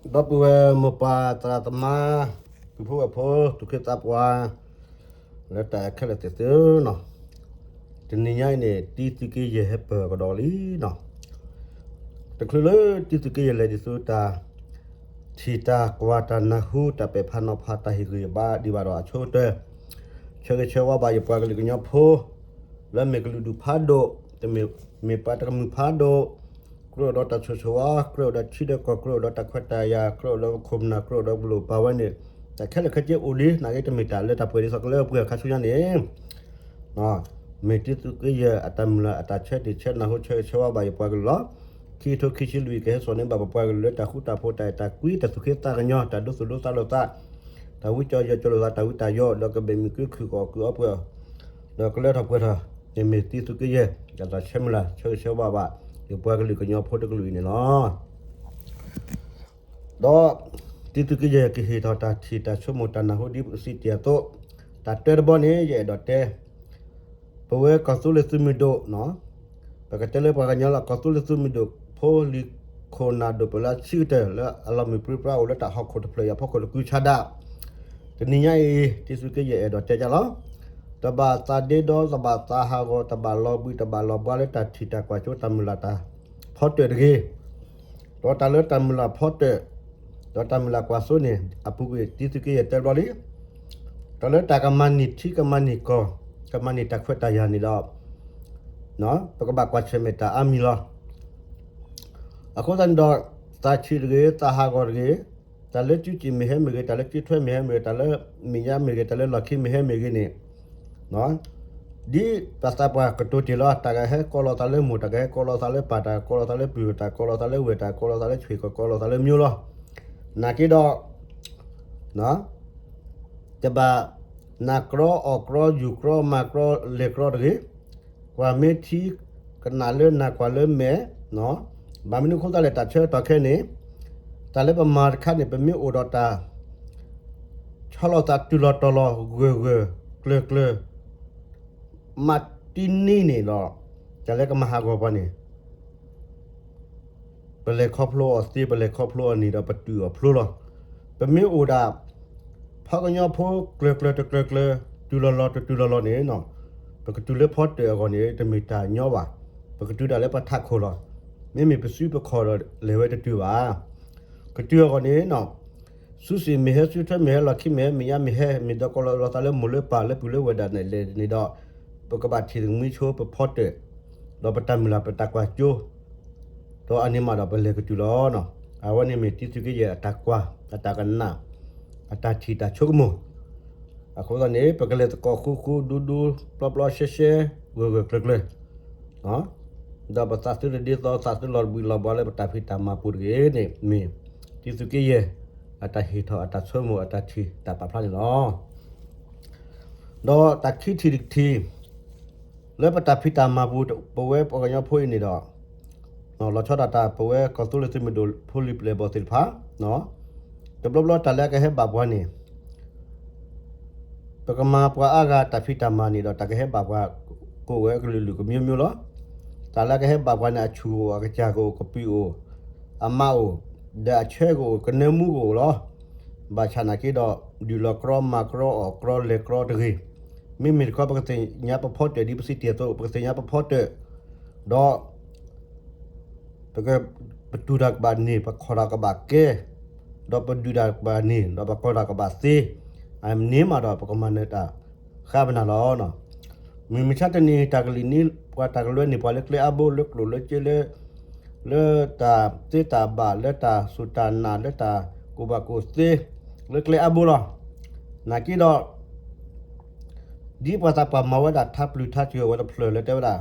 ဒီပုၢ်ဝဲၢ်မိၢ်ပၢ်သရၣ်သမါ ပုၢ်ဖိဝဲၢ်ဖိ သူၣ်က့သးပှၢ် လၢတၢ်အဲၣ်ခဲလၢာ်သ့ၣ်သုဧၢနီၤ, တနံၤညါအံၤန့ၣ် တံသုးက့ယဲၢ်ဟဲပၢၢ်ကဒီးလံနီၤ. တချုးလၢတံသုးက့ယဲၢ်လဲၤဒ်သိးတၢ် ထံၣ်တၢ်ကွၢ်တၢ်နၢ်ဟူ တၢ်ပဲာ်ဖးနီၤဖး တၢ်ဟ့ၣ်ဂံၢ်ဘါဒံးဘၣ်ဒီး အဆိကတၢၢ် ဆၢဂ့ၤဆၢဝါဘၣ်ယပှၤကလုာ်ကညီဖိ လၢမ့ၢ်ကလုာ်ဒူၣ်ဖးဒိၣ်, တမ့ၢ် မ့ၢ်ပှၤတကမူၣ်ဖးဒိၣ်, ကြၢးအိၣ်ဒီးတၢ်ဆိၣ်ဂ့ၤဆိၣ်ဝါ, ကြၢးအိၣ်ဒီးထံဒီးကီၢ်, ကြၢးအိၣ်ဒီးတၢ်ခွဲးတၢ်ယာ်, ကြၢးအိၣ်ဒီးပခိၣ်ပနၢ်, ကြၢးအိၣ်ဒီးပလိၣ်ပာ်ဝဲန့ၣ်, တၢ်ခဲလၢာ်ခဲဆ့အိၣ်လံ, နာ်က့တမ့ၢ်တၢ်လၢတၢ်ပှဲၤဒ်သိးကလၢပှဲၤအခါဆူညါန့ၣ် မ့ၢ်တံသုးက့ယဲၢ်အတၢ်မုၢ်လၢ်အတၢ်ဆၢတ့ၢ်ဆၢနၢ်ဟူဆၢဂ့ၤဆၢဝါဘၣ်ယပှၤကလုာ်လီၤ. ခံကထိခံဆံလွံၢ်ကဟဲစိာ်န့ၢ်ဘၣ်ပပှၤကလုာ်လၢတၢ်ဃူတၢ်ဖိး တၢ်အဲၣ်တၢ်ကွံ တၢ်သူၣ်က့သးကညီၤ တၢ်ဒိသူၣ်ဒိသးလိာ်သး, တၢ်ဝံကၠီယီၤကၠီလိာ်သး တၢ်ဝံတၢ်ယီၤ ဒီးကဘဲၣ်မုၢ်ကုခုၣ်ကီၢ်ကုၢ်အီပှဲၤ ဒီးကလၢထီၣ်ပှဲၤထီၣ်န့ၣ်မ့ၢ်တံသုးက့ယဲၢ် တၢ်သးဆၢမုၢ်လၢ် ဆၢဂ့ၤဆၢဝါဘၣ် ယပှၤကလုာ်ကညီဖိတကလုာ်အံၤန့ၣ်လီၤ. ဒီးတံသုးက့ယဲၢ်ကဟ့ၣ်ထီၣ်တၢ်ထံၣ်တၢ်ဆိကမိၣ်တၢ်နၢ်ဟူဒ်ပစံးတ့ၢ်အသိး, တၢ်တၢတဘီန့ၣ် ယအဲၣ်ဒိးတဲ ပဝဲကီၢ်သူလ့ၤသုးမုၢ်ဒိၣ်, ပကတဲလၢပှၤကညီလၢကီၢ်သူလ့ၤသုးမုၢ်ဒိၣ် ဖိလံၤခိၣ်နၢ်ဒိၣ်ပၢလၢအဆံးကတၢၢ် လၢအလီၤမုၢ်ပြံပြါအိၣ်လၢတၢ်ဟီၣ်ခိၣ်တဖျၢၣ်အံၤအဖီခိၣ်တကုဆါဒၣ်, တနံၤညါအံၤ တံသုးက့ယဲၢ်အဲၣ်ဒိးတဲဒ်လီၤ. တဘၣ်သးဒ့ဒီ တဘၣ်သးဟးဂီၤ တဘၣ်လီၤဘှံး တဘၣ်လီၤဘှါလၢတၢ်ထံၣ်တၢ်ကွၢ်ကၠိတၢ်မုၢ်လၢ်တၢ်ဖီတၢၣ်တဂ့ၤ ဒီးတၢ်လၢတၢ်မုၢ်လၢ်ဖီတၢၣ် ဒီးတၢ်မုၢ်လၢ်ကွၢ်စိန့ၣ် အပူၤကွံာ်တံသုးက့ယဲၢ်တဲဘျီလံ, တၢ်လၢတၢ်ကမၤန့ၢ်ထံကမၤန့ၢ်ကီၢ် ကမၤန့ၢ်တၢ်ခွဲးတၢ်ယာ်န့ၣ်ဒီး ပကဘၣ်ကွၢ်ဆၢၣ်မဲာ်တၢ်အါမံၤလီၤ. အဃိသတးန့ၣ်ဒီး သးဆံးတဂ့ၤ သးဟးဂီၤတဂ့ၤ, တၢ်လၢစုစ့ၣ်မ့ၢ်ဟဲမ့ၢ်ဂ့ၤ တၢ်လၢစုထွဲမ့ၢ်ဟဲမ့ၢ်ဂ့ၤ တၢ်လၢမဲာ်ညါမ့ၢ်ဂ့ၤ တၢ်လၢလီၢ်ခံမ့ၢ်ဟဲမ့ၢ်ဂ့ၤန့ၣ် ဒ်ပှၤသးပှၢ်ကတိၤတ့ၢ်လီၤ တၢ်ကဟဲကိးလီၤသးလၢမိၢ် တၢ်ကဟဲကိးလီၤသးလၢပၢ် တၢ်ကကိးလီၤသးလၢပုၢ် တၢ်ကိးလီၤသးလၢဝဲၢ် တၢ်ကိးလီၤသးလၢဆွေ ကကိးလီၤသးလၢမျိုးလီၤ. နာ်က့ဒီး တဘၣ်နၢ်ကြီအီၣ်ကြီယူၤကြီမၤကြီလဲၤကြီတဂ့ၤ, ကွၢ်မ့ၢ်ထံ ကနၣ်လၢနၢ်ကွၢ်လၢမဲာ်, ဘၣ်မနုၤအဃိသတးလဲၣ် တၢ်ဆၢကတီၢ်ခဲအံၤန့ၣ် တၢ်လၢပမၤတခါန့ၣ် ပမ့ၢ်အိၣ်ဒီးတၢ် ဆီလီၤသးတုၤလီၤတီၤလီၤဂၢၢ်ဂၢၢ်ကျၢၤကျၢၤ မးတံၢ်နံၣ်န့ၣ်ဒီး တၢ်လၢကမၤဟးဂီၤပှၤန့ၣ် ပလဲၤခီဖျိအီၤသ့ ပလဲၤခီဖျိအီၤန့ၣ်ဒီးပတုာ်အီၤဖျိလီၤ. ပမ့ၢ်အိၣ်ဒၣ် ဖီကညီဖိကျၢၤကျၢၤတကျၢၤကျၢၤ တုၤလီၤလီၤတတုၤလီၤလီၤန့ၣ် ပကတုၤလၢဖီတၢၣ်အဂီၢ်န့ၣ် တမ့ၢ်တၢ်ညီဘၣ်. ပကတုၤဒၣ်လၢပထးခိၣ်လီၤ. မ့မ့ၢ်ပစုပခီၣ်ဒီးလဲၤဝဲတတုၤဘၣ်. ကတုၤအဂီၢ်န့ၣ် စုစ့ၣ်မ့ၢ်ဟဲ စုထွဲမ့ၢ်ဟဲ လီၢ်ခံမ့ၢ်ဟဲ မဲာ်ညါမ့ၢ်ဟဲ မ့ၢ်ဒီးကိးလီၤသးလၢမိၢ်လၢပၢ်လၢပုၢ်လၢဝဲၢ်ဒၣ်နဲၣ်လဲၣ်န့ၣ်ဒီး ပကဘၣ်ထံၣ်သမံဆိပဖီတၢၣ် ဒီးပတၢ်မုၢ်လၢ်ပတၢ်ကွၢ်စိ ဒီးအန့ၣ်မးဒီးပလဲၤကတုၤလီၤ. အဝဲန့ၣ်မ့ၢ်တံသုးက့ယဲၢ်အတၢ်ကွၢ် အတၢ်ကနၣ် အတၢ်ထံၣ်တၢ်ဆိကမိၣ်. အဃိသတးန့ၣ် ပကလဲၤသကိးဃူဃူဒူဒူ ပျီပျီရှဲရှဲ ဂၢၢ်ဂၢၢ်ကျၢၤကျၢၤ ဒီးပသးသုတဒ်သိး သးသုလီၤဘှံးလီၤဘှါလၢပတၢ်ဖံးတၢ်မၤပူၤတဂ့ၤန့ၣ် မ့ၢ်တံသုးက့ယဲၢ် အတၢ်ဟ့ၣ်ထီၣ်အတၢ်ဆိကမိၣ်အတၢ်ထံၣ်တၢ်ပာ်ဖျါန့ၣ်လီၤ. ဒီးတၢ်ခံထံၣ်တထံၣ် လၢပတၢ်ဖံးတၢ်မၤပူၤ ပဝဲပှၤကညီဖိအံၤန့ၣ်ဒီး လီၤဆီဒၣ်တၢ် ပဝဲကီၢ်သူလ့ၤသုးမုၢ်ဒိၣ်ဖိလံၤပျဲၢ်ဘီၣ်သ့ၣ်တဖၣ် တဘျီဘျီတၢ်လၢအကဟဲဘၣ်ပှၤန့ၣ် ပကမၤပှၤအါဂၤတၢ်ဖံးတၢ်မၤန့ၣ်ဒီး တၢ်ကဟဲဘၣ်ပှၤကအိၣ်ဝဲကလုာ်လုာ်ကမျိုးမျိုးလီၤ. တၢ်လၢအကဟဲဘၣ်ပှၤန့ၣ် အဆူၣ်ကအိၣ် အကစၢ်ကအိၣ် ကပံာ်အိၣ် အမါအိၣ် ဒီးအဆၢကအိၣ် ကနၢမူကအိၣ်လီၤ. ဘၣ်ဆၣ်နာ်က့ဒီး ဒုးလီၤကြီမၤကြီ အီၣ်ကြီလဲၤကြီတဂ့ၤ. မ့မ့ၢ်တခီ ပကသ့ၣ်ညါပဖီတၢၣ် ဒ်ပစံးတ့ၢ်အသိး ပကသ့ၣ်ညါပဖီတၢၣ် ဒီး ပက ပတူၢ်တၢ်ကဘၣ်န့ၢ် ပခီၣ်တၢ်ကဘၣ်ကဲ ဒီးပဒုၣ်တၢ်ကဘၣ်န့ၢ် ဒီးပကီၢ်တၢ်ကဘၣ်သ့, အန့ၣ်မးဒီးပကမၤနၢၤတၢ်ဃါပနၢ်လီၤ. မုၢ်မဆါတနံၤ တၢ်ကလုၢ်န့ၢ် ပှၤတၢ်ကလုၢ်န့ၢ်ပှၤလၢကျဲအါဘိ လၢကျိၣ်လၢစ့လၢ လၢတၢ်သ့တၢ်ဘၣ် လၢတၢ်စူၢ်တၢ်နာ် လၢတၢ်ကူၣ်ဘၣ်ကူၣ်သ့ လၢကျဲအါဘိလီၤ. နာ်က့ဒီး ဒ်ပှၤသးပှၢ်မၤဝဲဒၣ်ထါပျုၤထါစှၤဝဲတဖျၢၣ်လၢတဲဝဲဒၣ်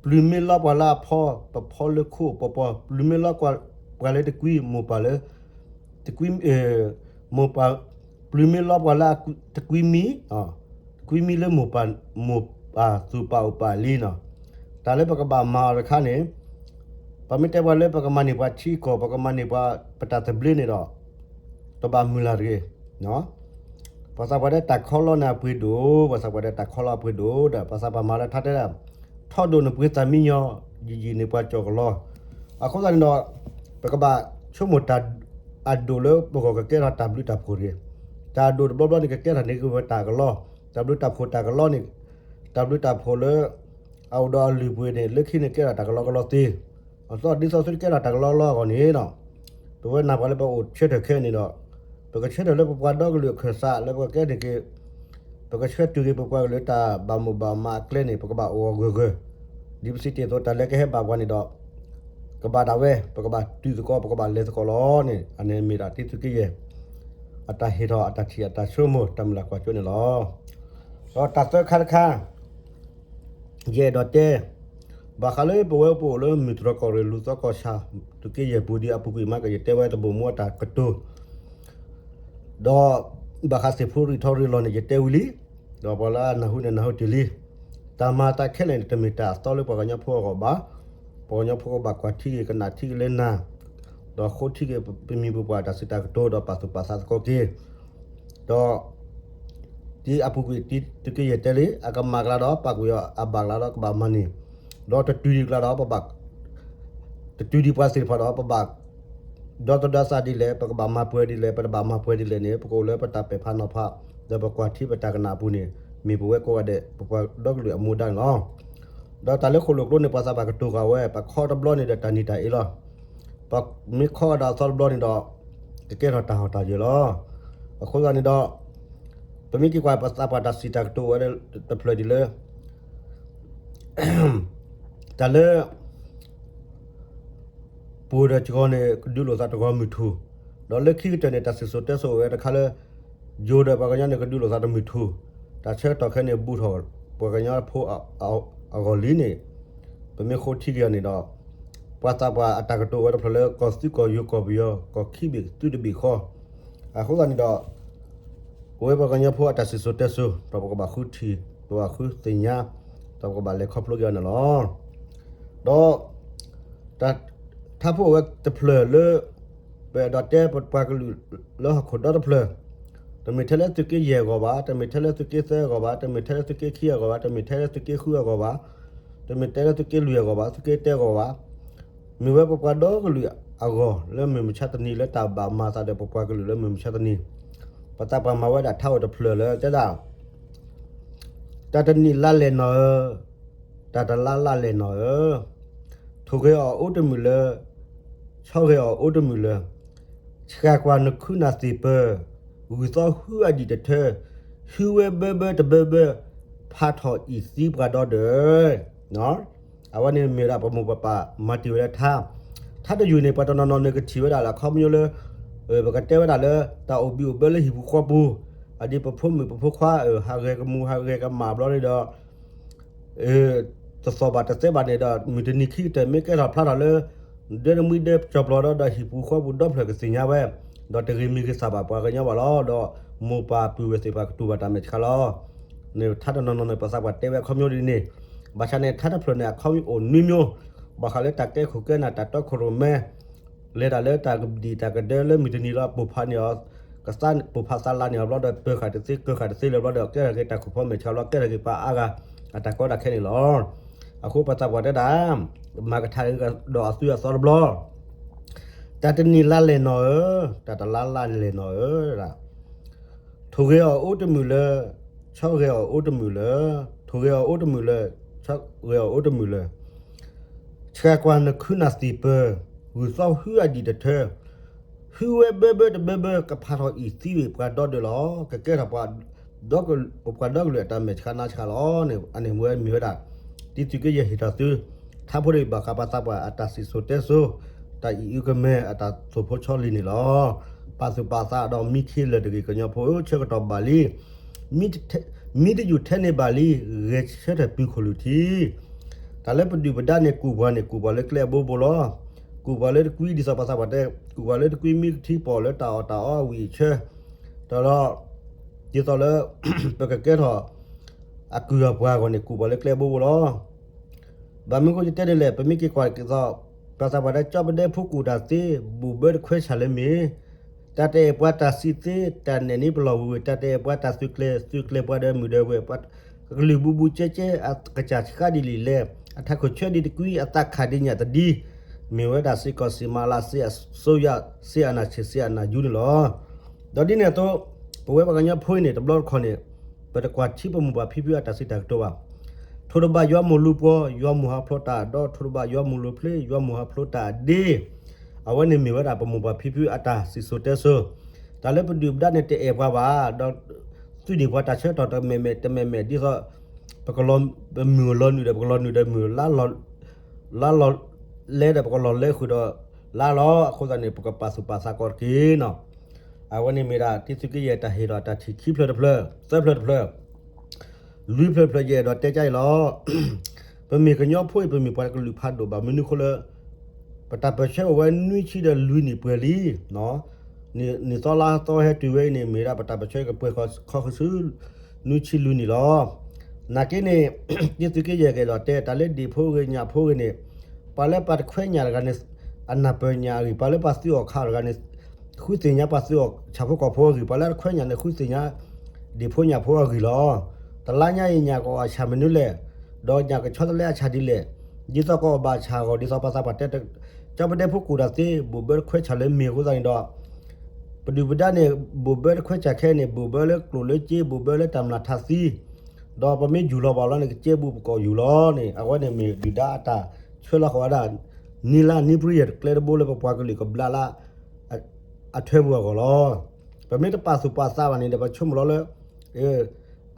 ပျုၤမ့ၢ်လီပှၤလၢအဖီ ပဖီလၢခိၣ်ပပီၤ ပျုၤမ့ၢ်လီပှၤ ပှၤလၢတကွံမိၢ်ပၢ်လၢ တကွံ မိၢ်ပၢ် ပျုၤမ့ၢ်လီပှၤလၢတကွံမံ တကွံမံလၢမိၢ်ပၢ် မိၢ်ပၢ်သူၣ်ပၢ်အိၣ်ပၢ်လံနီၤ. တၢ်လၢပကဘၣ်မၤအီၤတခါန့ၣ် ပမ့ၢ်တဲပှၤလၢပကမၤန့ၢ်ပှၤထံကီၢ် ပကမၤန့ၢ်ပှၤပတၢ်သဘျ့န့ၣ်ဒီး တဘၣ်မုၢ်လၢ်တဂ့ၤ ပှၤသးပှၢ်တဲတၢ်ခီလီနၤပှ့ၤဒိၣ် ပှၤသးပှၢ်တဲတၢ်ခီလီအပှ့ၤဒိၣ်ဒီး ပှၤသးပှၢ်မၤလၢထါတဲဒၣ် ထီဒိၣ်နပှ့ၤသးမံညီ ယံာ်ယံာ်န့ၢ်ပှၤကၠီၣ်ကလီ. အဃိသတးန့ၣ်ဒီး အဒိၣ်လၢပဂီၢ်ကကဲထီၣ်တၢ်ဘျုးတၢ်ဖှိၣ်တဂ့ၤ. တၢ်အဒိၣ်တဘျီဘျီန့ၣ် ကကဲထီၣ်န့ၢ်က့ၤဝဲတၢ်ကလီ, တၢ်ဘျုးတၢ်ဖှိၣ်တၢ်ကလီန့ၣ်, တၢ်ဘျုးတၢ်ဖှိၣ်လၢ အအိၣ်ဒီးအလုၢ်အပှ့ၤန့ၣ် လၢခံန့ၣ်ကဲထီၣ်တၢ်ကလီကလီသ့, အသီဒ်သိးသုတကဲထီၣ်တၢ်ကလီကလီအဂီၢ်န့ၣ်ဒီး, ပဝဲနၢ်ပှၤလၢပအိၣ်ဆၢထၢၣ်ခဲအံၤန့ၣ်ဒီး, ပကဆၢထၢၣ်လၢပပှၤဒီကလုာ်အခၢၣ်စးလၢပကကဲန့ၢ်က့ၤ ပကဆှၢတုၤက့ၤပပှၤကလုာ်တၢ်ဘၣ်မိၣ်ဘၣ်မးအကျဲန့ၣ် ပကဘၣ်အိၣ်အဂၢၢ်ဂၢၢ်, ဒ်ပစံးတ့ၢ်အသိး တၢ်လၢကဟဲဘၣ်ပှၤန့ၣ်ဒီး ကဘၣ်ဒၣ်ဝဲ, ပကဘၣ်တုၤသကိး ပကဘၣ်လဲၤသကိးလီၤန့ၣ် အန့ၣ်မ့ၢ်ဒၣ်တံၤသုးက့ယဲၢ် အတၢ်ဟ့ၣ်ထီၣ်အတၢ်ထံၣ်အတၢ်ဆိကမိၣ် တၢ်မုၢ်လၢ်ကွၢ်စိန့ၣ်လီၤ. ဒီးတၢ်သၢခါတခါ ယအဲၣ်ဒိးတဲ, ဘၣ်ဃးလၢပဝဲပအိၣ်လၢမုၢ်တြီၢ်ကီၢ်ရ့ၣ် လူၤသီကီၢ်ဆၣ် သုးက့ယဲၢ်ပူၤဒ်အပူၤကွံာ်မး ကယတဲဝဲတဘိၣ်မူအတၢ်ကတိၤ ဒီးဘၣ်ဃးသ့ၣ်ဖိရံၣ်ထီရံၣ်လီၤန့ၣ် ယတဲဝံၤလံ, ဒီးပှၤလၢအနၢ်ဟူန့ၣ်နၢ်ဟူတ့ၢ်လံ. တၢ်မၤအသးခဲလၢာ်န့ၣ် တမ့ၢ်တၢ်အသီလၢပှၤကညီဖိအဂီၢ်ဘၣ်. ပှၤကညီဖိကဘၣ်ကွၢ်ထံက့ၤကနၣ်ထံက့ၤလၢနၤ, ဒီးဃိထံက့ၤပမံၤပပှၢ်တၢ်စံးတၢ်ကတိၤ ဒီးပာ်သူၣ်ပာ်သးသကိးက့ၤ, ဒီး ဒ်အပူၤကွံာ်ဒ်သုးက့ယဲၢ်တဲလံ အကမၣ်ကလါဒီးပာ်ကွံာ်အီၤ အဘၣ်ကလါဒီးကဘၣ်မၤန့ၣ်, ဒီးတတုၤဒံးကလါဒီးပဘၣ် တတုၤဒံးပှၤသ့ၣ်တဖၣ်ဒီး ပဘၣ်ဒီသဒၢသးဒ်လဲၣ်, ပကဘၣ်မၤပှဲၤဒ်လဲၣ်, ပတဘၣ်မၤပှဲၤဒ်လဲၣ်န့ၣ် ပကအိၣ်လၢပတၢ်ပဲာ်ဖးနီၤဖး, ဒီးပကွၢ်ထံပတၢ်ကနၣ်အပူၤန့ၣ် မ့ၢ်ပဝဲကိးဂၤဒဲး ပပှၤဒီကလုာ်အမူဒါန့ၣ်လီၤ. ဒီးတၢ်လၢဃိၣ်လိာ်ကျိန့ၣ် ပှၤသးပှၢ်ကတိၤဃာ်ဝဲ ပခီတဘျီန့ၣ်ဒီးတၢ်နံၤတၢ်အ့လီၤ. ပမ့ၢ်ခီအီၤဒီးအသီတဘျီန့ၣ်ဒီး ကကဲထီၣ်တၢ်ဟီၣ်တၢ်ယၢၤလီၤ. အဃိသတးန့ၣ်ဒီး ပမ့ၢ်က့ၤကွၢ်ပသးပှၢ်တၢ်စံးတၢ်ကတိၤဝဲတဖျၢၣ်ဒ်လၢ တၢ်လၢ ပှိၤဒီးကဂီၤန့ၣ် ကဒုးလိာ်သးတဂီၤမုၢ်ထူၣ်, ဒီးလၢခံကတၢၢ်န့ၣ် တၢ်စံၣ်စိၤတဲစိၤအိၣ်ဝဲတခါလၢ ယိၤဒီးပှၤကညီန့ၣ် ကဒုးလိာ်သးတမုၢ်ထူၣ်, တၢ်ဆၢကတီၢ်ခဲအံၤန့ၣ် ဘူးထီၣ်ပှၤကညီဖိအဂီၢ်လံန့ၣ် ပမ့ၢ်ဃိထံက့ၤအီၤန့ၣ်ဒီး ပှၤသးပှၢ်အတၢ်ကတိၤဝဲတဖျၢၣ်လၢ ကီၢ်သူကီၢ်ယိၤကီၢ်ပယီၤ ကီၢ်ခံဘ့ၣ်သုတဘ့ၣ်ဃီ, အဃိသတးန့ၣ်ဒီး ပဝဲပှၤကညီဖိအတၢ်စံၣ်စိၤတဲစိၤ ဒီးပကဘၣ်ဃုထံၣ် ပကဘၣ်ဃုသ့ၣ်ညါ ဒီးပကဘၣ်လဲၤခီဖျိက့ၤအီၤန့ၣ်လီၤ. ဒီး ထါဖိဝဲတဖျၢၣ်လၢ ပအဲၣ်ဒိးတဲပပှၤကလုာ်လၢဟီၣ်ခိၣ်ဒီတဖျၢၣ်, တမ့ၢ်ထဲလၢသုးက့ယဲၢ်အဂီၢ်ဘၣ်, တမ့ၢ်ထဲလၢသုးက့သၢအဂီၢ်ဘၣ်, တမ့ၢ်ထဲလၢသုးက့ခံအဂီၢ်ဘၣ်, တမ့ၢ်ထဲလၢသုးက့ဃုအဂီၢ်ဘၣ်, တမ့ၢ်ထဲလၢသုးက့လွံၢ်အဂီၢ်ဘၣ်, သုးက့တဲအဂီၢ်ဘၣ်, မ့ၢ်ဝဲပပှၤဒီကလုာ်အဂီၢ် လၢမုၢ်မဆါတနံၤလၢတၢ်ဘၣ်မၤအသးဒီးပပှၤကလုာ်လၢမုၢ်မဆါတနံၤ, ပသးပှၢ်မၤဝဲဒၣ်ထါအိၣ်တဖျၢၣ်လၢတဲဒၣ် တၢ်တနံၣ်လါလဲၢ်နီၢ်ဧၢ, တၢ်တလါလါလဲၢ်နီၢ်ဧၢ, ထိၣ်ဂဲၤအီၤအိၣ်တမုာ်လၢ, ဆီဂဲၤအီၤအိၣ်တမုာ်လၢ, ဆှၣ်ကွၢ်နခုနၢ်သ့ၣ်ပၢၢ်, ဂုၢ်သီဟုအဒံၣ်တထၢ, ဟုဝဲဘၢဘၢတဘၢဘၢ, ဖးထီၣ်အံၣ်သံပှၤဒီဒၢး အဝဲန့ၣ်မ့ၢ်ဝဲဒၣ်ပမိၢ်ပပၢ်မၤတ့ၢ်ဝဲဒၣ်ထါ, ထါတယုၢ်န့ၣ် ပှၤတနီၤနီၤန့ၣ်ကထံၣ်ဝဲဒၣ်လၢအခီပညီလၢ ပကတဲဝဲဒၣ်လၢ တၢ်အိၣ်ဘံၣ်အိၣ်ဘၢလၢဟံၣ်ပူၤဃီပူၤ, အဒ်ပဖိမုၣ်ပဖိခွါ ဟးဂဲၤကမူၤဟးဂဲၤကမၣ်ဘျီန့ၣ်ဒီး တသီၣ်ဘၣ်တသဲဘၣ်န့ၣ်ဒီး မုၢ်တနံၤခံကတၢၢ်မ့ၢ်ကဲထီၣ်ဖျါထီၣ်လၢ ဒဲတမှံဒဲကၠီၣ်ပျီဒီး ဒီးဟံၣ်ပူၤဃီပူၤဒီဖျၢၣ်ကသ့ၣ်ညါဝဲ, ဒီးတဂ့ၤမံၤဂ့ၤသးဘၣ်ပှၤကညီဘၣ်လီၤ. ဒီးမိၢ်ပၢ်ပုၢ်ဝဲၢ်သ့ၣ်တဖၣ်ကတူၢ်ဘၣ်တၢ်မဲာ်ဆှးလီၤ. န့ၣ်ထါတနီၤနီၤန့ၣ် ပသးပှၢ်တဲဝဲအခီပညီဒ်န့ၣ်, ဘၣ်ဆၣ်န့ၣ် ထါတဖျၢၣ်န့ၣ် အခီပညီအိၣ်နွံမျိုး, ဘၣ်ဃးလၢတၢ်ကဲခိၣ်ကဲနၢ် တၢ်တီခိၣ်ရိၣ်မဲ လဲၤတၢ်လၢတၢ်ကဒံၣ်တၢ်ကဒၢလၢမုၢ်တနံၤလီၤ ပိၢ်ဖးန့ၢ်အီၤ, ကသးပိၢ်ဖးသးလၤန့ၢ်အီၤဘျီဒီး ပၢၤဃာ်တသ့ ကၢၤဃာ်တသ့လၢၤဘျီဒီး ကဲထီၣ်က့ၤတၢ်ခိၣ်ဖီမဲာ်ဆှးလီၤ ကဲထီၣ်က့ၤပှၤအါဂၤ အတၢ်ကီတၢ်ခဲန့ၣ်လီၤ. အဃိပသးပှၢ်တဲဒၣ် မၤကထါဒီးအသွံၣ်အသီတဘျီ, တၢ်တနံၣ်လါလဲၢ်နီၢ်ဧၢ, တၢ်တလါလါလဲၢ်နီၢ်ဧၢ, ထိၣ်ဂဲၤအီၤအိၣ်တမုာ်လၢ, ဆီဂဲၤအီၤအိၣ်တမုာ်လၢ, ထိၣ်ဂဲၤအီၤအိၣ်တမုာ်လၢ, ဆီဂဲၤအီၤအိၣ်တမုာ်လၢ, ဆှၣ်ကွၢ်နခုနၢ်သ့ၣ်ပၢၢ်, ဂုၢ်သီဟုအဒံၣ်တထၢ, ဟုဝဲဘၢဘၢတဘၢဘၢ ကဖးထီၣ်အံၣ်သံဝဲပှၤဒီဒၢးလီၤ. ကကဲထီၣ်ပှၤ ပပှၤဒီကလုာ်အတၢ်မဲာ်ဆှးနါဆှးလီၤန့ၣ် အန့ၣ်မ့ၢ်ဝဲဒၣ် တံၤသုးက့ယဲၢ်ဟ့ၣ်ထီၣ်သု ထါဖိတဘ့ၣ်ဘၣ်ဃးပသးပှၢ်အတၢ်စံၣ်စိၤတဲစိၤ တၢ်အံၣ်အုကမဲ အတၢ်သိၣ်ဖိဆီလံၤန့ၣ်လီၤ. ပာ်သူၣ်ပာ်သးဒီးမံခ့လၢာ်တဂ့ၤ ကညီဖိဧၢ ဆၢကတီၢ်ဘၣ်လံ မံတယူၢ်ထဲန့ၣ်ဘၣ်လံ ဂဲၤဆၢထၢၣ်ပူၤခိၣ်လုၢ်ထံ တၢ်လၢပဒုၣ်ပဒါန့ၣ် ကူၣ်ပှၤန့ၣ် ကူၣ်ပှၤလၢကျဲအဘိဘိလီၤ. ကူၣ်ပှၤလၢတကွံ ဒ်သိးပသးပှၢ်တဲ ကူၣ်ပှၤလၢတကွံမံကထံပီၣ်လၢတၢ်အီၣ်တၢ်အီအဝံၣ်အဆၢ တၢ်လီၤ ဒ်သိးလၢ ပကကဲထီၣ် အကုၢ်အပှၤအဂီၢ်န့ၣ် ကူၣ်ပှၤလၢကျဲအဘိဘိလီၤ. ဘၣ်မနုၤဃိယတဲဒ်လဲၣ် ပမ့ၢ်က့ၤကွၢ်က့ၤသိး ပသးပှၢ်တဲ ကၠီပဒဲဖိကူၣ်တၢ်သ့ ဘူးဘၢတခွဲးဆၣ်လၢမ့ၢ် တၢ်တအဲၣ်ပှၤတၢ်စံးသ့ တၢ်နဲၣ်န့ၢ်ပလီၢ်ဝ့ၤဝ့ၤ တၢ်တအဲၣ်ပှၤတၢ်သုးကျဲၤ သုးကျဲၤပှၤဒီးမုၢ်ဒီးဝဲၢ် ကလုာ်ဘူးဘူးကဲကဲ အကစၢ်ဆှါဒ်လံာ်လဲၢ် အထးခိၣ်ဆၢဒ်တကွံ အသးခးဒ်ညၣ်တဒံ မ့ၢ်ဝဲဒၣ်စ့ၢ်ကီးစံးမၤလၢ် စစ်အစိုးရ စစ်အာဏာရှင် စစ်အာဏာယူ န့ၣ်လီၤ. ဒီးဒ်န့ၣ်အသိး ပဝဲပှၤကညီဖိအံၤန့ၣ် တဘျီတခီၣ်န့ၣ် ပတကွၢ်ထံပမိၢ်ပှၢ်ဖံဖုအတၢ်စံးတၢ်ကတိၤဘၣ်. ထိးတဘၣ်ယွၤမိၢ်လူၤပှီၤ, ယွၤမိၢ်ဟးဖျိးတၢ်ဒီး ထိးတဘၣ်ယွၤမိၢ်လူၤဖျ့, ယွၤမိၢ်ဟးဖျိးတၢ်ဒ့ အဝဲန့ၣ်မ့ၢ်ဝဲဒၣ်ပမိၢ်ပှၢ်ဖံဖုအတၢ်စံၣ်စိၤတဲစိၤ, တၢ်လၢပဒုၣ်ပဒါန့ၣ်တအဲၣ်ပှၤဘၣ်, ဒီးသုးန့ၢ်ပှၤတၢ်ဆၢကတီၢ်တမဲာ်မဲာ်တမဲာ်မဲာ် ဒ်သိး ပကလီၤ ပမုၢ်လီၤနုာ်ဒီး ပကလီၤနုာ်ဒီးမုၢ် လါလီၤလဲဒီး ပကလီၤလဲဃုာ်ဒီးလါလီၤ. အဃိသတးန့ၣ် ပကပာ်သူၣ်ပာ်သးကီးတက့ၢ်နီၤ. အဝဲန့ၣ်မ့ၢ်ဒၣ် တံၤသုးက့ယဲၢ်တၢ်ဟ့ၣ်ဒီးတၢ်ထံၣ်ခံဖျၢၣ်တဖျၢၣ် သၢဖျၢၣ်တဖျၢၣ် လွံၢ်ဖျၢၣ်တဖျၢၣ် ယအဲၣ်ဒိးတဲကါအံၤလီၤ. ပမ့ၢ်ကညီဖိအံၤ ပမ့ၢ်ပှၤကလုာ်ဖးဒိၣ်ဘၣ် မနုၤအဃိလၢ ပတၢ်ပၢၢ်ဆၢအိၣ်ဝဲနွံဆံဒီးလွံၢ်နံၣ်ပှဲၤလံ, နံၣ်သီလါသီဟဲတုၤဝဲအံၤန့ၣ် မ့ၢ်ဒၣ်ပတၢ်ပၢၢ်ဆၢကပှဲၤခီဆူ နွံဆံလွံၢ်နံၣ်လီၤ. နာ်က့န့ၣ် တံၤသုးက့ယဲၢ်ကအဲၣ်ဒိးတဲ တၢ်လၢဒ့ၣ်ဖိဂ့ၤညၣ်ဖိဂ့ၤန့ၣ် ပှၤလၢပှၤတခွဲညၣ်တဂၤန့ၣ် အနၢ်ပၢၢ်ညၣ်အဂ့ၢ်, ပှၤလၢပှၤသုးအီၣ်ခးတဂၤန့ၣ် ဃုသ့ၣ်ညါပှၤသုးအီၣ်ဆၣ်ဖိကီၢ်ဖိအဂ့ၢ်, ပှၤလၢတခွဲညၣ်န့ၣ် ဃုသ့ၣ်ညါဒ့ၣ်ဖိညၣ်ဖိအဂ့ၢ်လီၤ. တလါညါအံၤညၣ်ကအီၣ်ဆၣ်မနုၤလဲၣ်, ဒီးညၣ်ကဆီတလဲအဆၣ်ဒ်လဲၣ်, ဒ်သိးကအီၣ်ဘၣ်ဆၣ်အဂီၢ် ဒ်သိးပှၤသးပှၢ်တဲ ကၠီပဒဲဖိကူၣ်တၢ်သ့ ဘိၣ်ဘၢတခွဲဆၣ်လၢမ့ၢ်အဃိသတးန့ၣ်ဒီး ပဒုၣ်ပဒါန့ၣ် ဘိၣ်ဘၢတခွဲဆၣ်ခဲအံၤန့ၣ် ဘိၣ်ဘၢလၢကျိၣ်လၢစ့ ဘိၣ်ဘၢလၢတၢ်မျၢ်ထးသံ, ဒီးပမ့ၢ်ယူၢ်လီၤဘၣ်လီၤန့ၣ် ကစဲဘူးပကိးယူၢ်လီၤန့ၣ် အဝဲန့ၣ်မ့ၢ်ဒုၣ်ဒါအတၢ်ဆှၢလီၤဃာ်ဝဲဒၣ် နံၤလါနံၤပြံယဲၢ်တကျဲတဘိလၢပပှၤကလုာ်ကဘျါလၢ အထွဲပူၤအဂီၢ်လီၤ. ပမ့ၢ်တပာ်သူၣ်ပာ်သးဘၣ်န့ၣ်ဒီး ပဆိကမိၣ်လီၤလၢ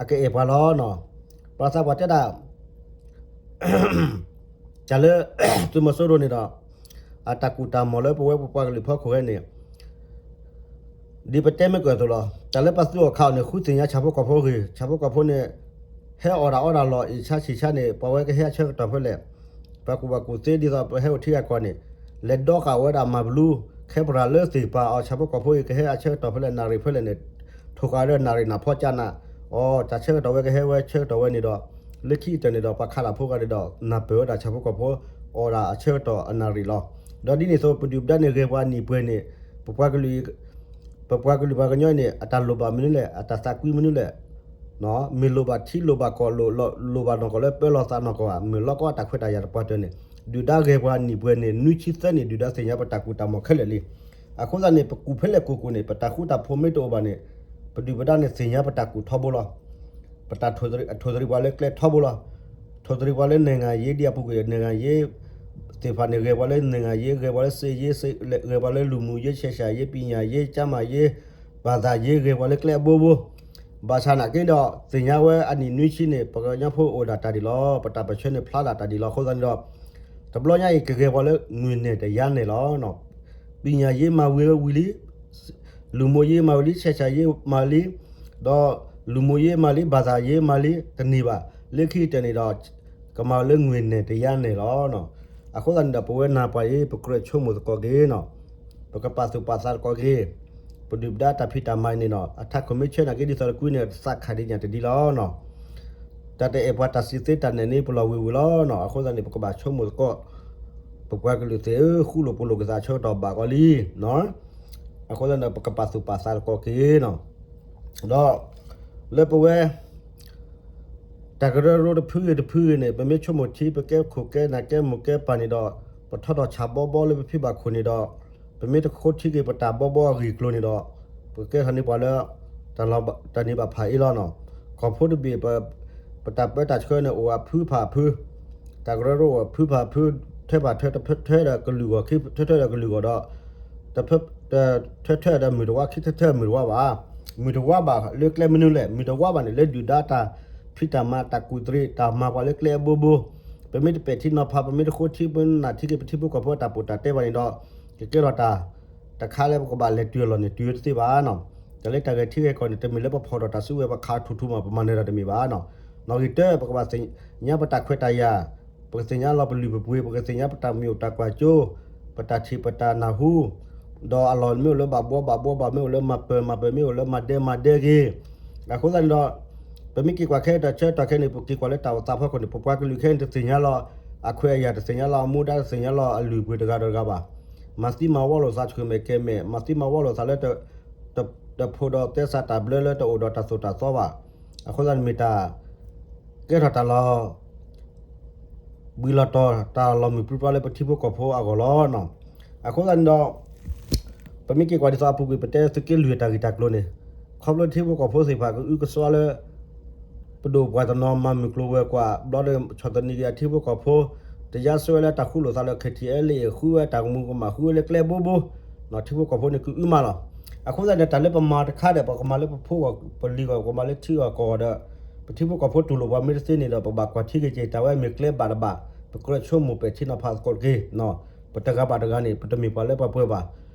အကအဲၣ်ပှၤလီၤ. ပှၤသးပှၢ်တဲဒၣ် တၢ်လၢ သုးမီၤစိရိၤန့ၣ်ဒီး အတၢ်ကူၣ်တၢ်မီၢ်လၢပဝဲပပှၤကလုာ်ဖီခိၣ်ဝဲန့ၣ် ဒ်ပတဲမ့ၢ်ကွဲးအသိးလီၤ. တၢ်လၢပှၤသုးအီၣ်ခးအီၤန့ၣ် ဃုသ့ၣ်ညါဆၣ်ဖိကီၢ်ဖိအဂ့ၢ်, ဆၣ်ဖိကီၢ်ဖိန့ၣ် ဟဲအီၣ်တၢ်အီတၢ်လီၢ် အ့ၣ်ဆါဆံၣ်ဆါန့ၣ် ပှၤဝဲကဟဲအဆၢကတီၢ်ဖဲလဲၣ်, ပှၤကူၣ်ဘၣ်ကူၣ်သ့ဒ်သိးပဟဲအိၣ်ထံဂၤကီၢ်န့ၣ် လဲၤဒီဃာ်ဝဲဒၣ်မၤဘလူ ခဲပရၤလၢသ့ၣ်ပာ်အီၤ ဆၣ်ဖိကီၢ်ဖိအံၤ ကဟဲအဆၢကတီၢ်ဖဲလဲၣ် နၣ်ရံၣ်ဖဲလဲၣ်န့ၣ် ထိၣ်ဃာ်ဒီးနၣ်ရံၣ်နၢ်ဖီကၠၢနၢ်, အိ တၢ်ဆၢကတီၢ်ဝဲကဟဲဝဲဆၢကတီၢ်ဝဲန့ၣ်ဒီး လၢခံကတၢၢ်န့ၣ်ဒီး ပှၤခးတၢ်ဖိဂၤန့ၣ်ဒီး နၢ်ပၢၢ်ဝဲဒၣ်ဆၣ်ဖိကီၢ်ဖိ အီၣ်ဒၣ်အဆၢကတီၢ်အနၣ်ရံၣ်လီၤ. ဒီးဒ်န့ၣ်အသိး ပဒုၣ်ပဒါန့ၣ်ဂဲၤပှၤနံၣ်ပှဲၤန့ၣ် ပပှၤကလုာ် ပပှၤကလုာ်ပှၤကညီန့ၣ် အတၢ်လိၣ်ဘၣ်မနုၤလဲၣ်, အတၢ်သးကွံမနုၤလဲၣ်, မ့ၢ်လိၣ်ဘၣ်ထံလိၣ်ဘၣ်ကီၢ် လိၣ်ဘၣ်နီၢ်ကီၢ်လၢပၢလီၤသးနီၢ်ကီၢ်ဧါ, မ့ၢ်လီၢ်ကီအတၢ်ခွဲးတၢ်ယာ်တပှၢ်တၢၢ်န့ၣ် ဒုၣ်ဒါဂဲၤပှၤနံၣ်ပှဲၤန့ၣ် နွံဆံသၢနံၣ် ဒုၣ်ဒါသ့ၣ်ညါပတၢ်ကူၣ်တၢ်မီၢ်ခဲလၢာ်လံ. အဃိသတးန့ၣ် ပကူၣ်ဖဲလဲၣ်ကူၣ်ကူၣ်န့ၣ် ပတၢ်ဃူတၢ်ဖိးမ့ၢ်တအိၣ်ဘၣ်န့ၣ် ပဒုၣ်ပဒါန့ၣ်သ့ၣ်ညါပတၢ်ကူၣ်ထီဘိလီၤ. ပတၢ်ထိၣ်သရံးပှၤလၢကျဲထီဘိလီၤ. ထိၣ်သရံးပှၤလၢ နိုင်ငံရေး ဒ်အပူၤကွံာ် နိုင်ငံရေး သ့ၣ်တဖၣ်န့ၣ် ဂဲၤပှၤလၢ နိုင်ငံရေး ဂဲၤပှၤလၢ စစ်ရေး ဂဲၤပှၤလၢ လူမှုရေး ဆက်ဆံရေး ပညာရေး ကျန်းမာရေး ဘာသာရေး ဂဲၤပှၤလၢကျဲအဘိဘိ ဘၣ်ဆၣ်နာ်က့ဒီး သ့ၣ်ညါဝဲအနံၣ်နွံဆံန့ၣ် ပကညီဖိအိၣ်ဒၣ်တၢ်ဒ်လီၤ. ပတၢ်ပၢၢ်ဆၢန့ၣ်ဖျါဒၣ်တၢ်ဒ်လီၤ. အဃိသတးန့ၣ်ဒီး တဘျီညါအံၤ ကဂဲၤပှၤလၢ ငွေနဲ့တရားနဲ့ လီၤ. ပညာရေးမၤဝံၤဝံၤလံ, လူမှုရေးမၤဝံၤလံ, ဆက်ဆံရေးမၤလံ, ဒီး လူမှုရေးမၤလံ, ဘာသာရေးမၤလံ, တန့ၢ်ဘၣ်. လၢခံကတၢၢ်န့ၣ်ဒီး ကမၤလၢ ငွေနဲ့တရားနဲ့ လီၤ. အဃိသတးန့ၣ်ဒီး ပဝဲနၢ်ပှၤအံၤ ပကြၢးဆိကမိၣ်သကိးက့ၤနီၤ, ပကပာ်သူၣ်ပာ်သးသကိးက့ၤ, ပဒုၣ်ပဒါတၢ်ဖံးတၢ်မၤန့ၣ်နီၤ အထးခိၣ်မ့ၢ်ဆၢနာ်က့ ဒ်သိးတကွံန့ၣ် သးခးဒံးညၣ်တဒ်လီၤနီၤ. တၢ်တအဲၣ်ပှၤတၢ်စံးသ့တၢ်နဲၣ်န့ၣ် ပလီၤဝ့ၤဝ့ၤလီၤနီၤ. အဃိသတးန့ၣ် ပကဘၣ်ဆိကမိၣ်သကိး ပပှၤကလုာ်သ့ၣ်ဧၢ, ဃူလိာ်ဖိးလိာ်က့ၤသးဆၢကတီၢ်ဘၣ်ကီးလံနီၤ. အဃိသတးန့ၣ် ပကပာ်သူၣ်ပာ်သးသကိးက့ၤနီၤ. ဒီး လၢပဝဲ တၢ်ကရၢကရိတဖုဂ့ၤတဖုဂ့ၤန့ၣ် ပမ့ၢ်ဆိကမိၣ်ထံ ပကဲခိၣ်ကဲနၢ်ကဲမိၢ်ကဲပၢ်န့ၣ်ဒီး ပထီထီၣ်ဆၣ်ဘီဘီလၢပဖံးဘၣ်ခိၣ်န့ၣ်ဒီး ပမ့ၢ်တဃိထံက့ၤပတၢ်ဘီဘီအဂ့ၢ်အကျိၤန့ၣ်ဒီး ပကဲထီၣ်န့ၢ်ပှၤလၢ တၢ်န့ၢ်ဘၣ်ဖးအ့လီၤနီၤ. ကီၢ်ဖိတဘ့ၣ် ပတၢ်ပၢတၢ်ဆှၢန့ၣ် အိၣ်အဖုဖးဖု, တၢ်ကရၢကရိအိၣ်အဖုဖးဖု, ထဲဖးထဲတဖၢထဲဒီးကလုာ်ဂီၢ် ခံဖၢထဲဒီးကလုာ်ဂီၢ်ဒီး တဖၢ တဖၢထဲဒီးမုၢ်တဝါ ခံဖၢထဲမုၢ်တဝါဘၣ်. မုၢ်တဝါဘၣ်လၢကျဲမနုၤလဲၣ်, မုၢ်တဝါဘၣ်န့ၣ် လၢဒုၣ်ဒါတၢ်ဖံးတၢ်မၤတၢ်ကူၣ်သရံးတၢ်မၤပှၤလၢကျဲအဘိဘိ, ပမ့ၢ်တပဲာ်ထံနီၤဖး ပမ့ၢ်တဃိထံ ပမ့ၢ်နးထံက့ၤပထံဖိကီၢ်ဖိအတၢ်ပီးတၢ်တဲဘၣ်န့ၣ်ဒီး ကကဲထီၣ်တၢ် တခါလၢပကဘၣ်လဲၤတုၤအလီၢ်န့ၣ် တုၤဝဲတသ့ဘၣ်နီၤ. တၢ်လၢတၢ်ဂဲၤထံဂဲၤကီၢ်န့ၣ် တမ့ၢ်လၢပဖီၣ်ထီၣ်တၢ်စုဝဲ ပခးထူထူမး ပမၤနၢၤတၢ်တမ့ၢ်ဘၣ်နီၤ. နီၣ်ဂံၢ်တၢ ပကဘၣ်သ့ၣ်ညါပတၢ်ခွဲးတၢ်ယာ်, ပကသ့ၣ်ညါလီၤပလုၢ်ပပှ့ၤ, ပကသ့ၣ်ညါပတၢ်မ့ၢ်အိၣ်တၢ်ကွၢ်စိ, ပတၢ်ထံၣ်ပတၢ်နၢ်ဟူ, ဒီးအလီၢ်မ့ၢ်အိၣ်လၢဘၣ်ဘှီဘၣ်ဘှီဘၣ် မ့ၢ်အိၣ်လၢမၤပၢၤမၤပၢၤ မ့ၢ်အိၣ်လၢမၤဒဲမၤဒဲဂ့ၤ. အဃိသတးန့ၣ်ဒီး ပမ့ၢ်က့ၤကွၢ်ခဲတၢ်ဆၢကတီၢ်ခဲအံၤန့ၣ် ပက့ၤကွၢ်လၢတၢ်အိၣ်သးဖီခိၣ်န့ၣ် ပပှၤကလုာ်ခဲအံၤန့ၣ် တသ့ၣ်ညါလီၤအခွဲးအယာ် တသ့ၣ်ညါလီၤအမူဒါ တသ့ၣ်ညါလီၤအလုၢ်အပှ့ၤတဂၤဒီးတဂၤဘၣ်. မၤသံမၤဝီလိာ်သးဆှၢမဲာ်ကဲမဲာ် မၤသံမၤဝီလိာ်သးလၢ တဖိးဒီးသဲစးတၢ်ဘျၢလၢတအိၣ်ဒီးတၢ်သိၣ်တၢ်သီဘၣ်. အဃိသတးန့ၣ်မ့ၢ်တၢ် ကဲထီၣ်တၢ်လီၤ ဘှံးလီၤတီၤတၢ်လီၤမုၢ်ပြံပြါလၢပထံဖိကီၢ်ဖိအဂီၢ်လီၤ. အဃိသတးန့ၣ်ဒီး ပမ့ၢ်က့ၤကွၢ်ဒ်သိးအပူၤကွံာ် ပတဲသုးက့လွံၢ်တၢ်ဂ့ၢ်တၢ်ကျိၤန့ၣ် ခီဖျိထံဖိကီၢ်ဖိသ့ၣ်တဖၣ်ကအုကစွါလၢ ပဒိၣ်ပှၤတနီၤမၤမုၢ်ကျိၤဝဲၤကွာ် ဘျီဒီးဆီၣ်သနံးက့ၤအထံဖိကီၢ်ဖိ တယါစွဲဝဲလၢတၢ်ဃူလိာ်သးလၢ ခ့ၣ်ထံၣ်အဲလ့ၣ် ဃုဝဲတၢ်ကမူၤကမၣ် ဃုဝဲလၢကျဲဘိဘိ ထံဖိကီၢ်ဖိန့ၣ်ကအုမးလီၤ. အဃိသတးန့ၣ် တၢ်လၢပမၤတခါဒီး ပကမၤလၢပဖိဂီၢ်ပလံၤဂီၢ် ပမၤလၢထံဂီၢ်ကီၢ်ဂီၢ်ဒီး ပထံဖိကီၢ်ဖိတူၢ်လိာ်ပှၤမ့ၢ်တသ့န့ၣ်ဒီး ပဘၣ်ကွၢ်ထံက့ၤက့ၤ တၢ်ဝဲမ့ၢ်ကျဲဘၣ်တဘၣ် ပကြၢးဆိကမိၣ်ပဲာ်ထံနီၤဖးသကိးတက့ၢ်. ပတဂၤဘၣ်တဂၤန့ၣ် ပတမ့ၢ်ပှၤလၢပှဲၤပှဲၤဘၣ်.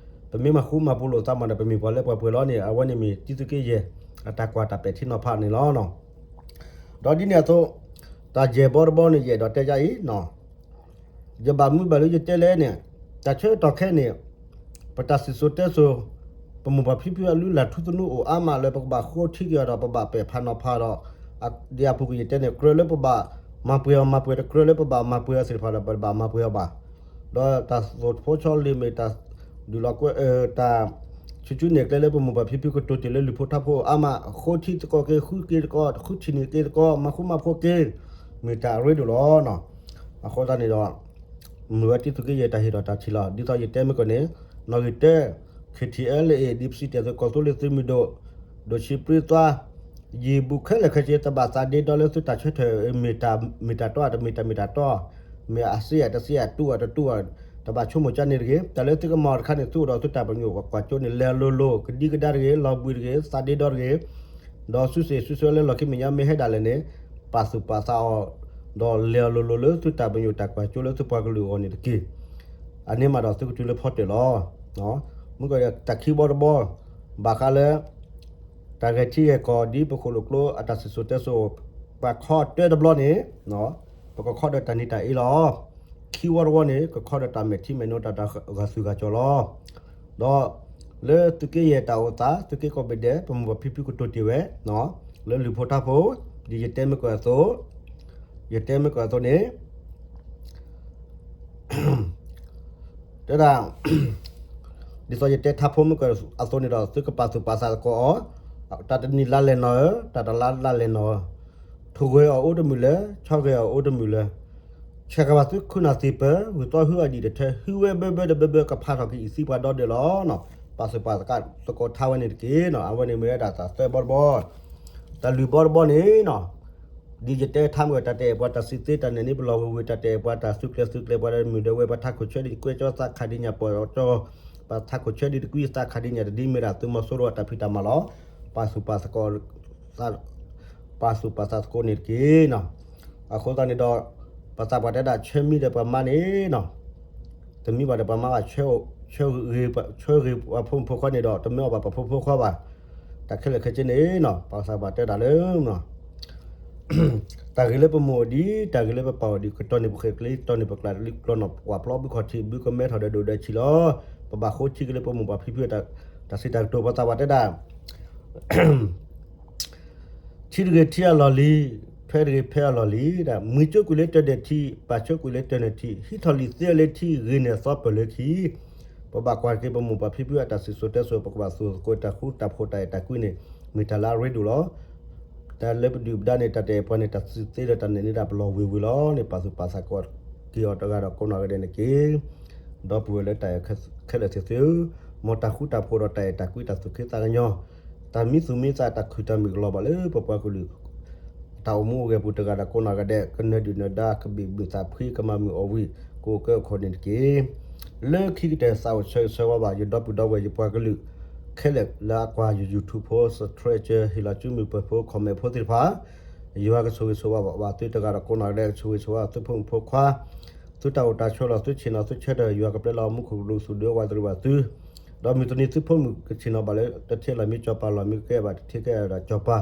ပမ့ၢ်မၤဃူမၤဖိးလိာ်သးမးဒီး ပမ့ၢ်ပှၤလၢပှဲၤပှဲၤလီၤန့ၣ် အဝဲန့ၣ်မ့ၢ်တံသုးက့ယဲၢ် အတၢ်ကွၢ်တၢ်ပဲာ်ထံနီၤဖးန့ၣ်လီၤ. ဒီးဒ်န့ၣ်အသိး တၢ်ယဲၢ်ဘီတဘီန့ၣ် ယအဲၣ်ဒိးတဲယၤအံၤ ယဘၣ်မူဘၣ်လၢယတဲလဲၣ်န့ၣ် တၢ်ဆၢကတီၢ်ခဲအံၤန့ၣ် ပတၢ်စံၣ်စိၤတဲစိၤ ပမိၢ်ပၢ်ဖံဖုအလုၢ်အလၢ်ထူသနူအိၣ်အါမးလၢပကဘၣ်ဃိထံက့ၤအီၤဒီး ပဘၣ်ပဲာ်ဖးနီၤဖးဒီး ဒ်အပူၤကွံာ်ယတဲန့ၣ် ကြၢးလၢပဘၣ်မၤပှဲၤအီၤမၤပှဲၤ တကြၢးလၢပဘၣ်မၤပှဲၤအီၤသ့ၣ်တဖၣ်ဒီး ပတဘၣ်မၤပှဲၤအီၤဘၣ်. ဒီးတၢ်သိၣ်ဖိဆီလ့ၤမ့ၢ်တၢ်ဒုးလီၤကွဲ တၢ်ဆူၣ်ဆူၣ်န့ၣ်ကျဲလၢပမိၢ်ပၢ်ဖံဖုကတိၤတ့ၢ်လၢလုၢ်ဖိထါဖိအါမး ဃိထံသကိးက့ၤ ဃုက့ၤသကိး ဃုထံၣ်န့ၢ်က့ၤသကိး မၤဃူမၤဖိးက့ၤ မ့ၢ်တၢ်အရ့ဒိၣ်လီၤ. အဃိသတးန့ၣ်ဒီး မ့ၢ်ဝဲတံသုးက့ယဲၢ်တၢ်ဟ့ၣ်ဒီးတၢ်ထံၣ်လီၤ. ဒ်သိးယတဲမ့ၢ်ကီးန့ၣ် နီၣ်ဂံၢ်တၢ ခ့ၣ်ထံၣ်အဲလ့ၣ် ဒ်ပစံးတ့ၢ်အသိး ကီၢ်သူလ့ၤသုးမုၢ်ဒိၣ် ဒိၣ်ဆံးပြံသွါ ယံာ်ဘူးခဲလၢာ်ခဲဆ့ တဘၣ်သးဒ့ဒီလၢသုတၢ်ဆၢထၢၣ် မ့ၢ်တၢ်မ့ၢ်တၢ်တီ တမ့ၢ်တၢ်မ့ၢ်တၢ်တီ မ့ၢ်အစ့အတစ့ အတူၢ်အတတူၢ် တဘၣ်ဆိကမိၣ်ကန့ၣ်တဂ့ၤ. တၢ်လၢသုကမၤအီၤတခါန့ၣ် သုအိၣ်ဒီးသုတၢ်ပညိၣ်ကွၢ်စိန့ၣ် လဲၤလိၤလိၤ ကဒံကဒါတဂ့ၤ လီၤဘှံးတဂ့ၤ သးဒ့ဒီတဂ့ၤ ဒီးစုစ့ၣ်စုဆၢလၢလီၢ်ခံမဲာ်ညါမ့ၢ်ဟဲဒၣ်လဲာ်န့ၣ် ပာ်သူၣ်ပာ်သးအီၤ ဒီးလဲၤအလိၤလိၤလၢသုတၢ်ပညိၣ်တၢ်ကွၢ်စိလၢသုပှၤကလုာ်အဂီၢ်န့ၣ်တက့ၢ်. အန့ၣ်မးဒီးသုကတုၤလၢဖီတၢၣ်လီၤ. မ့ၢ်ကီးတၢ်ခံဘီတဘီ ဘၣ်ဃးလၢ တၢ်ဂဲၤထံဂဲၤကီၢ်ဒ်ပခိၣ်လိာ်ကျိအတၢ်စံၣ်စိၤတဲစိၤ ပှၤခီတၢတဘျီန့ၣ် ပကခီဒီးတၢ်နံၤတၢ်အ့လီၤ. ခံဝီတဝီန့ၣ် ကခီဒီးတၢ်မဲာ်ထံမဲာ်နိ တၢ်ဂၤသူၣ်ဂၤကၠီလီၤ. ဒီးလၢသုးက့ယဲၢ်တၢ်အိၣ်သး သုးက့ကိးဘ့ၣ်ဒဲး ပမိၢ်ပၢ်ဖံဖုကတိၤတ့ၢ်ဝဲ လၢလုၢ်ဖိထါဖိ ဒ်ယတဲမ့ၢ်ကီးအသိး ယတဲမ့ၢ်ကီးအသိးန့ၣ် တဲဒၣ် ဒ်သိးယတဲထါဖိမ့ၢ်ကီးအသိးန့ၣ်ဒီး သုကပာ်သူၣ်ပာ်သးသကိးအီၤ, တၢ်တနံၤလါလဲၣ်နီၤဧၢ, တၢ်တလါလါလဲၣ်နီၤဧၢ, ထိၣ်ဂဲၤအီၤအိၣ်တမုာ်လဲၣ်, ဆီၣ်ဂဲၤအီၤအိၣ်တမုာ်လဲၣ်, ဆဲးကဘၣ်သုခိၣ်နၢ်သ့ၣ်ပၢၢ် ဂုၢ်သီဟုအဒံးတထၢ ဟုဝဲဘၢဘၢတဘၢဘၢ ကဖးထီၣ်က့ၤအံၤသံပှၤဒီဒၢးလီၤ. ပာ်သူၣ်ပာ်သးသကိးထါဝဲန့ၣ်တက့ၢ်နီၤ. အဝဲန့ၣ်မ့ၢ်ဝဲဒၣ်တၢ်သၢဘီတဘီ, တၢ်လွံၢ်ဘီတဘီန့ၣ်နီၤ ဒ်ယတဲထါမ့ၢ်ဝဲ တၢ်တအဲၣ်ပှၤတၢ်စံးသ့ တၢ်နဲၣ်န့ၢ်ပလီၢ်ဝ့ၤဝ့ၤ တၢ်တအဲၣ်ပှၤတၢ်သုးကျဲၤသုးကျဲၤပှၤဒီးမုၢ်ဒီးဝဲ ပှၤထးခိၣ်ဆၢဒ်ကွဲၢ်ကၠီသးခးဒ်ညၣ်ပီၢ်ကၠီ, ပှၤထးခိၣ်ဆၢဒ်တကွံသးခးဒ်ညၣ်တဒ်မ့ၢ်ဒၣ်သုးမီၤစိရိၤအတၢ်ဖံးတၢ်မၤလီၤ. ပာ်သူၣ်ပာ်သးသကိး ပာ်သူၣ်ပာ်သးသကိးန့ၣ်တက့ၢ်နီၤ. အဃိသတးန့ၣ်ဒီး ပသးပှၢ်တဲဒၣ်ဆၢမံဒီးပှၤမါန့ၣ်နီၤ တမံဘၣ်ဒီးပှၤမါဘၣ် ဆၢဂ့ၤပှၤဖိမုၣ်ဖိခွါန့ၣ်ဒီး တမ့ၢ်အီၣ်ဘၣ်ပှၤဖိဖိခွါဘၣ်. တၢ်ခဲလၢာ်ခဲဆ့န့ၣ်နီၤ ပသးပှၢ်တဲဒၣ်လၢ တၢ်ဂ့ၤလၢပမိၢ်အိၣ်ဒံး တၢ်ဂ့ၤလၢပပၢ်အိၣ်ဒံး ကတီၢ်န့ၢ်ပဃဲၤကျ့ ကတီၢ်န့ၢ်ပကျးလံ ကျီနီၢ်ပှၢ်ပျီဘုခီၣ်ထံး ဘုကမဲထီၣ်ဒီးဒိၣ်ဒီးဆံးလီၤ. ပဘၣ်ဃိထံက့ၤလၢပမိၢ်ပၢ်ဖံဖု တၢ်စံးတၢ်ကတိၤ ပသးပှၢ်တဲဒၣ် ထံတဂ့ၤထံအလီၢ်လံၤ, ဖဲတဂ့ၤဖဲအလီၢ်လံၤ, မုၢ်ကၠိကွံာ်လၢတၢၢ်ဒဲးထံး, ပၢ်ကၠိကွံာ်လၢတၢၢ်န့ၣ်ထံး, ဟံးထီၣ်လံာ်သ့အီၤလၢထံး, ဂ့ၤန့ၢ်အသီပၢၢ်လၢထံး. ပဘၣ်ကွၢ်က့ၤပမိၢ်ပၢ်ဖံဖုအတၢ်စံၣ်စိၤတဲစိၤ ပကဘၣ်သူၣ်သကိးတၢ်ဃူတၢ်ဖိးတၢ်အဲၣ်တၢ်ကွံန့ၣ် မ့ၢ်တၢ်လၢအရ့ဒိၣ်လီၤ. တၢ်လၢပဒုၣ်ပဒါန့ၣ် တၢ်တအဲၣ်ပှၤန့ၣ် တၢ်စံးသ့ဒီးတၢ်နဲၣ်န့ၢ်ဒၣ်ပလီၢ်ဝ့ၤဝ့ၤလီၤန့ၣ် ပာ်သူၣ်ပာ်သးက့ၤအီၤတဂၤဒီးကိးနီၢ်ဂၤဒဲးန့ၣ်တက့ၢ်. ဒီပုၢ်ဝဲၢ်လၢတၢ်အဲၣ်ခဲလၢာ်သ့ၣ်သုဧၢ, မ်တၢ်ဃူတၢ်ဖိးဒီးတၢ်အဲၣ်တၢ်ကွံတၢ်သူၣ်က့သးကညီၤ, တၢ်မံသူၣ်မံသးတၢ်ခုၣ်တၢ်မုာ်ကလီၤဘၣ်လၢပပှၤကလုာ် တၢ်အိၣ်မူအိၣ်ဂဲၤပူၤတဂၤဒီးကိးနီၢ်ဂၤဒဲး ကနၢၤဒုၣ်နၢၤဒါ ကဘ့ၣ်ဘုၣ်သးဖှံ ကမၤမုာ်အီၣ်ဝံၤ ကအိၣ်ကၢအိၣ်ခိးန့ၣ်တက့ၢ်. လၢခံကတၢၢ်သးအိၣ်ဆၢဂ့ၤဆၢဝါဘၣ် ယဒီပုၢ်ဒီဝဲၢ်ယပှၤကလုာ် ခဲလၢာ်လၢအကွၢ်ယ YouTube ဖိ subscribe ဟ့ၣ်လီၤစုမုၢ်ပၢၢ်ဖိ comment ဖိသ့ၣ်တဖၣ် ယွၤကဆိၣ်ဂ့ၤဆိၣ်ဝါဘၣ်သုတဂၤဒီးကိးနီၢ်ဂၤဒဲး ကဆိၣ်ဂ့ၤဆိၣ်ဝါသုဖိမုၣ်ဖိခွါ သုတၢ်အိၣ်တၢ်ဆိးလီၤ သုဆ့ၣ်နီၤသုဆၢထၢၣ် ယွၤကပျဲလီၤမူခိၣ်ကလူးသူၣ်ဒုးဝးတရံးဘၣ်သု ဒီးမုၢ်တနံၤသုဖိမုၣ်ကဆ့ၣ်နီၤဘၣ်လၢ တထံၣ်လီၤမ့ၢ်စီၤပၤ လီၤမ့ၢ်ကဲဘၣ် တထံၣ်ကဲဒီးစီၤပၤ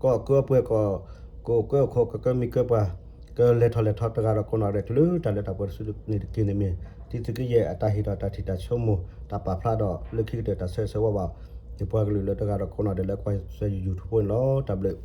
ကအိၣ်ကၢပှဲၤ ကအိၣ်ကၢအိၣ်ခိး ကကဲမံၤကဲပှၤ ကလဲၤထီၣ်လဲၤထီတဂၤဒီးကိးနီၢ်ဂၤဒဲး တုၤလၢတၢ်လၢတၢ်ပှဲၤတစုန့ၣ်တက့ၢ်န့ၣ်မ့ၢ် တံၤသုးက့ယဲၢ်အတၢ်ဟ့ၣ်ထီၣ်တၢ်ထံၣ်တၢ်ဆိကမိၣ် တၢ်ပာ်ဖျါဒီးလၢခံကတၢၢ်တၢ်ဆၢဂ့ၤဆၢဝါဘၣ် ယပှၤကလုာ်လၢတဂၤဒီးကိးနီၢ်ဂၤဒဲးလၢကွၢ်စၢၤယ YouTube ဖိန့ၣ်လီၤ. တၢ်ဘျုး